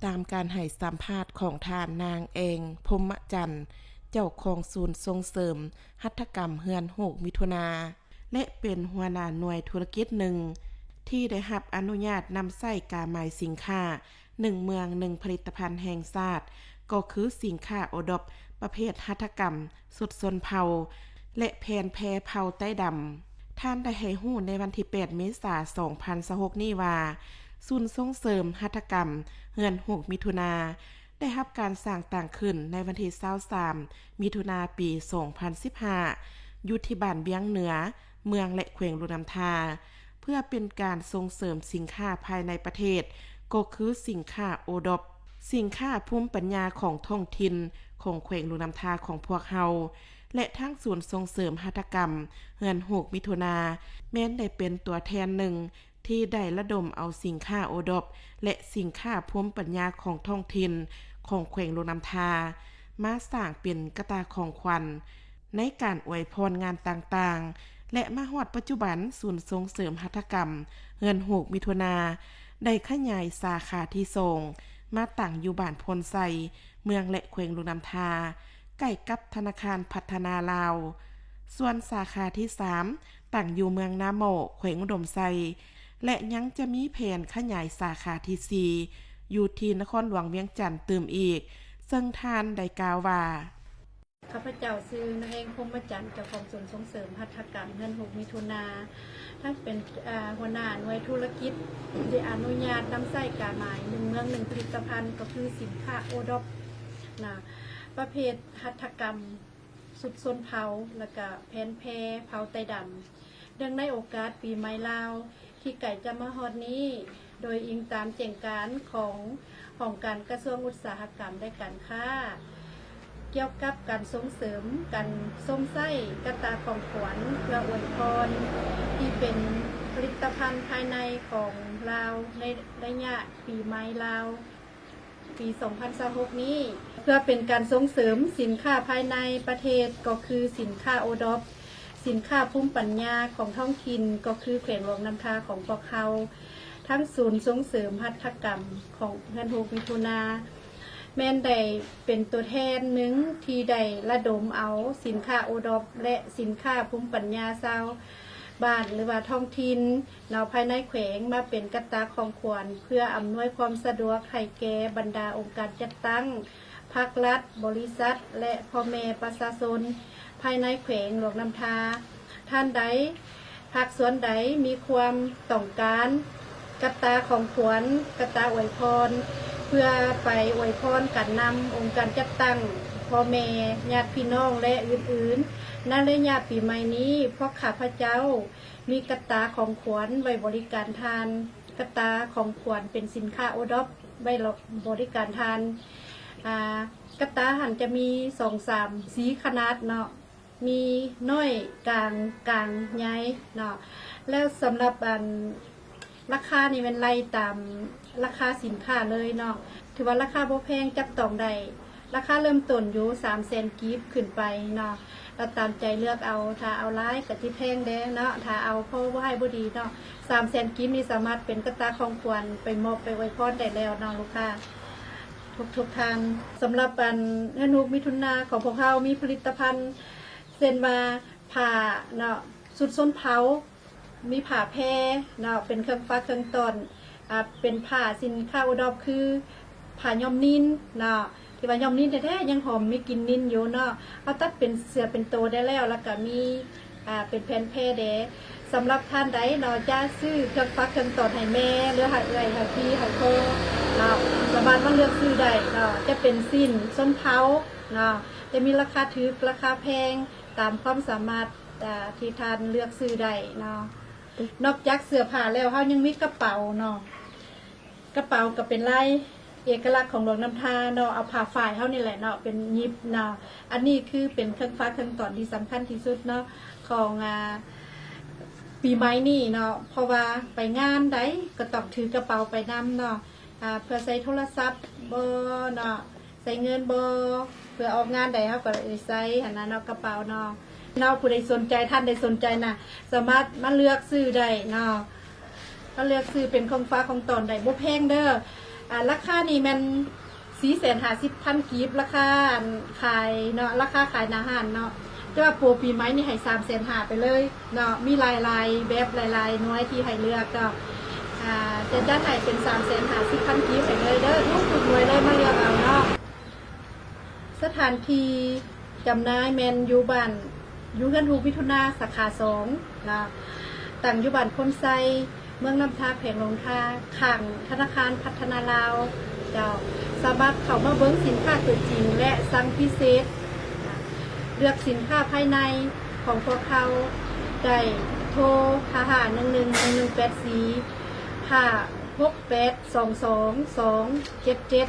ຕາມການໃຫ້ສຳພາດຂອງທ່ານນາງ ແອງ ພົມມະຈັນ ເຈົ້າຂອງສູນສົ່ງເສີມຫັດຖະກຳເຮືອນຫົກມິຖຸນາ ແລະ ເປັນຫົວໜ້າໜ່ວຍທຸລະກິດໜຶ່ງ ທີ່ໄດ້ຮັບອະນຸຍາດນຳໃຊ້ກາໝາຍສິນຄ້າ ໜຶ່ງເມືອງໜຶ່ງຜະລິດຕະພັນແຫ່ງຊາດ ກໍຄືສິນຄ້າໂອດອບປະເພດຫັດຖະກຳ ຊຸດຊົນເຜົ່າ ແລະ ແຜ່ນແພເຜົ່າໄຕ້ດຳ. ທ່ານໄດ້ໃຫ້ຮູ້ໃນວັນທີແປດ ເມສາ ສອງພັນຊາວຫົກນີ້ວ່າ ສູນສົ່ງເສີມຫັດຖະກຳເຮືອນຫົກມິຖຸນາ ໄດ້ຮັບການສ້າງຕັ້ງຂຶ້ນໃນວັນທີຊາວສາມ ມິຖຸນາ ປີສອງພັນສິບຫ້າ ຢູ່ທີ່ບ້ານວຽງເໜືອ ເມືອງ ແລະ ແຂວງຫຼວງນ້ຳທາ ເພື່ອເປັນການສົ່ງເສີມສິນຄ້າພາຍໃນປະເທດ ກໍຄືສິນຄ້າໂອດອບ, ສິນຄ້າພູມປັນຍາຂອງທ້ອງຖິ່ນຂອງແຂວງຫຼວງນ້ຳທາຂອງພວກເຮົາ ແລະ ທາງສູນສົ່ງເສີມຫັດຖະກຳເຮືອນຫົກມິຖຸນາ ແມ່ນໄດ້ເປັນຕົວແທນໜຶ່ງ ທີ່ໄດ້ລະດົມເອົາສິນຄ້າໂອດອບ ແລະ ສິນຄ້າພູມປັນຍາຂອງທ້ອງຖິ່ນຂອງແຂວງຫຼວງນ້ຳທາ ມາສ້າງເປັນກະຕ່າຂອງຂວັນໃນການອວຍພອນງານຕ່າງໆ ແລະ ມາຮອດປັດຈຸບັນ ສູນສົ່ງເສີມຫັດຖະກຳເຮືອນຫົກມິຖຸນາ ໄດ້ຂະຫຍາຍສາຂາທີສອງ ມາຕັ້ງຢູ່ບ້ານໂພນໄຊ ເມືອງ ແລະ ແຂວງຫຼວງນ້ຳທາ ໃກ້ກັບທະນາຄານພັດທະນາລາວ. ສ່ວນສາຂາທີສາມ ຕັ້ງຢູ່ເມືອງນາໝໍ້ ແຂວງອຸດົມໄຊ ແລະ ຍັງຈະມີແຜນຂະຫຍາຍສາຂາທີສີ່ ຢູ່ທີ່ນະຄອນຫຼວງວຽງຈັນຕື່ມອີກ, ເຊິ່ງທ່ານໄດ້ກ່າວວ່າ: ຂ້າພະເຈົ້າຊື່ນາງ ແອງ ພົມມະຈັນ ເຈົ້າຂອງສູນສົ່ງເສີມຫັດຖະກຳເຮືອນຫົກມິຖຸນາ ທັງເປັນ ອາ ຫົວໜ້າໜ່ວຍທຸລະກິດທີ່ອະນຸຍາດນຳໃຊ້ກາໝາຍໜຶ່ງເມືອງໜຶ່ງຜະລິດຕະພັນ ກໍຄືສິນຄ້າໂອດອບນະ ປະເພດຫັດຖະກຳ ຊຸດຊົນເຜົ່າ ແລະກະແຜ່ນແພເຜົ່າໄຕ້ດຳ. ເນື່ອງໃນໂອກາດປີໃໝ່ລາວທີ່ໃກ້ຈະມາຮອດນີ້, ໂດຍອີງຕາມແຈ້ງການຂອງຫ້ອງການກະຊວງອຸດສາຫະກຳ ແລະ ການຄ້າ ກ່ຽວກັບການສົ່ງເສີມການຊົມໃຊ້ກະຕ່າຂອງຂວັນເພື່ອອວຍພອນ ທີ່ເປັນຜະລິດຕະພັນພາຍໃນຂອງລາວໃນໄລຍະປີໃໝ່ລາວ ປີສອງພັນຊາວຫົກນີ້ ເພື່ອເປັນການສົ່ງເສີມສິນຄ້າພາຍໃນປະເທດ ກໍຄືສິນຄ້າໂອດອບ, ສິນຄ້າພູມປັນຍາຂອງທ້ອງຖິ່ນ ກໍຄືແຂວງຫຼວງນ້ຳທາຂອງພວກເຮົາ. ທາງສູນສົ່ງເສີມຫັດຖະກຳຂອງເຮືອນຫົກມິຖຸນາ ແມ່ນໄດ້ເປັນຕົວແທນໜຶ່ງທີ່ໄດ້ລະດົມເອົາສິນຄ້າໂອດອບ ແລະ ສິນຄ້າພູມປັນຍາຊາວ ບ້ານ ຫຼືວ່າທ້ອງຖິ່ນເນາະ ພາຍໃນແຂວງມາເປັນກະຕ່າຂອງຂວັນ ເພື່ອອຳນວຍຄວາມສະດວກໃຫ້ແກ່ບັນດາອົງການຈັດຕັ້ງ, ພັກລັດ, ບໍລິສັດ ແລະ ພໍ່ແມ່ປະຊາຊົນພາຍໃນແຂວງຫຼວງນ້ຳທາ. ທ່ານໃດ, ພາກສ່ວນໃດມີຄວາມຕ້ອງການກະຕ່າຂອງຂວັນ, ກະຕ່າອວຍພອນ ເພື່ອໄປອວຍພອນການນຳອົງການຈັດຕັ້ງ, ພໍ່ແມ່, ຍາດພີ່ນ້ອງ ແລະ ອື່ນໆ. ໃນໄລຍະປີໃໝ່ນີ້, ພວກຂ້າພະເຈົ້າ ມີກະຕ່າຂອງຂວັນໄວ້ບໍລິການທ່ານ. ກະຕ່າຂອງຂວັນເປັນສິນຄ້າໂອດອບໄວ້ບໍລິການທ່ານ. ອາ, ກະຕ່າຫັ້ນຈະມີສອງສາມສີຂະໜາດເນາະ, ມີນ້ອຍ, ກາງ, ກາງ, ໃຫຍ່ເນາະ. ແລ້ວສຳລັບອັນ ລາຄານີ້ແມ່ນໄລ່ຕາມລາຄາສິນຄ້າເລີຍເນາະ. ຖືວ່າລາຄາບໍ່ແພງ, ຈັບຕ້ອງໄດ້. ລາຄາເລີ່ມຕົ້ນຢູ່ສາມແສນກີບຂຶ້ນໄປເນາະ, ລະຕາມໃຈເລືອກເອົາ. ຖ້າເອົາຫຼາຍກະຊິແພງແດ່ເນາະ, ຖ້າເອົາພໍບໍ່ຮ້າຍບໍ່ດີເນາະ, ສາມແສນກີບນີ້ສາມາດເປັນກະຕ່າຂອງຂວັນໄປມອບໄປອວຍພອນໄດ້ແລ້ວເນາະ ລູກຄ້າທຸກໆທ່ານ. ສຳລັບອັນເຮືອນຫົກມິຖຸນາຂອງພວກເຮົາມີຜະລິດຕະພັນ ເຊັ່ນວ່າ ຜ້າເນາະ, ຊຸດຊົນເຜົ່າ, ມີຜ້າແພເນາະ ເປັນເຄື່ອງຝາກເຄື່ອງຕ້ອນ, ອາ, ເປັນຜ້າສິນຄ້າໂອດອບ ຄືຜ້າຍ້ອມໜິງເນາະ, ທີ່ວ່າຍ້ອມໜິງແທ້ໆ ຍັງຫອມມີກິ່ນໜິງຢູ່ເນາະ. ເຮົາຕັດເປັນເສື້ອເປັນໂຕໄດ້ແລ້ວ, ແລ້ວກະມີ, ອາ, ເປັນແຜ່ນແພແດ່. ສຳລັບທ່ານໃດເນາະ ຈະຊື້ເຄື່ອງຝາກເຄື່ອງຕ້ອນໃຫ້ແມ່ ຫຼື ໃຫ້ເອື້ອຍ ໃຫ້ພີ່ ໃຫ້ພໍ່ເນາະ, ສາມາດມາເລືອກຊື້ໄດ້ເນາະ. ຈະເປັນສິ້ນຊົນເຜົ່າເນາະ, ຈະມີລາຄາຖືກ ລາຄາແພງ ຕາມຄວາມສາມາດ ອາ ທີ່ທ່ານເລືອກຊື້ໄດ້ເນາະ. ນອກຈາກເສື້ອຜ້າແລ້ວ ເຮົາຍັງມີກະເປົາເນາະ, ກະເປົາກໍເປັນລາຍເອກະລັກຂອງຫຼວງນ້ຳທາເນາະ, ເອົາຜ້າຝ້າຍເຮົານີ້ແຫຼະເນາະ ເປັນຫຍິບເນາະ. ອັນນີ້ຄືເປັນເຄື່ອງຝາກເຄື່ອງຕ້ອນທີ່ສຳຄັນທີ່ສຸດເນາະ ຂອງ ອາ ປີໃໝ່ນີ້ເນາະ, ເພາະວ່າໄປງານໃດກໍຕ້ອງຖືກະເປົາໄປນຳເນາະ, ອາ ເພື່ອໃສ່ໂທລະສັບບໍເນາະ ໃສ່ເງິນບໍ ເພື່ອອອກງານໃດເຮົາກໍໄດ້ໃສ່ຫັ້ນນະເນາະ ກະເປົາເນາະ. ເນາະ ຜູ້ໃດສົນໃຈ ທ່ານໃດສົນໃຈນະ ສາມາດມາເລືອກຊື້ໄດ້ເນາະ, ມາເລືອກຊື້ເປັນຂອງຝາກຂອງຕ້ອນໄດ້ ບໍ່ແພງເດີ້. ອ່າ ລາຄານີ້ແມ່ນສີ່ແສນຫ້າສິບພັນກີບ ລາຄາ ອັນ ຂາຍເນາະ ລາຄາຂາຍໜ້າຮ້ານເນາະ ແຕ່ວ່າໂປຣປີໃໝ່ນີ້ໃຫ້ສາມແສນຫ້າໄປເລີຍເນາະ ມີຫຼາຍໆແບບ ຫຼາຍໆໜ່ວຍທີ່ໃຫ້ເລືອກເນາະ ອ່າ ຈະຈັດໃຫ້ເປັນສາມແສນຫ້າສິບພັນກີບໄປເລີຍເດີ ທຸກໆໜ່ວຍເລີຍ ມາເລືອກເອົາເນາະ. ສະຖານທີ່ຈຳໜ່າຍແມ່ນຢູ່ບ້ານ ຢູ່ເຮືອນຮູ້ມິຖຸນາ ສາຂາສອງເນາະ ຕັ້ງຢູ່ບ້ານໂພນໄຊ ເມືອງນ້ຳທາ ແຂວງຫຼວງທາ ຂ້າງທະນາຄານພັດທະນາລາວເຈົ້າ. ສາມາດເຂົ້າມາເບິ່ງສິນຄ້າຕົວຈິງ ແລະ ສັ່ງພິເສດ ເລືອກສິນຄ້າພາຍໃນຂອງພວກເຮົາໄດ້ ໂທ ຫ້າຫ້າໜຶ່ງໜຶ່ງ ໜຶ່ງໜຶ່ງແປດສີ່ ຫ້າຫົກແປດສອງສອງສອງເຈັດເຈັດ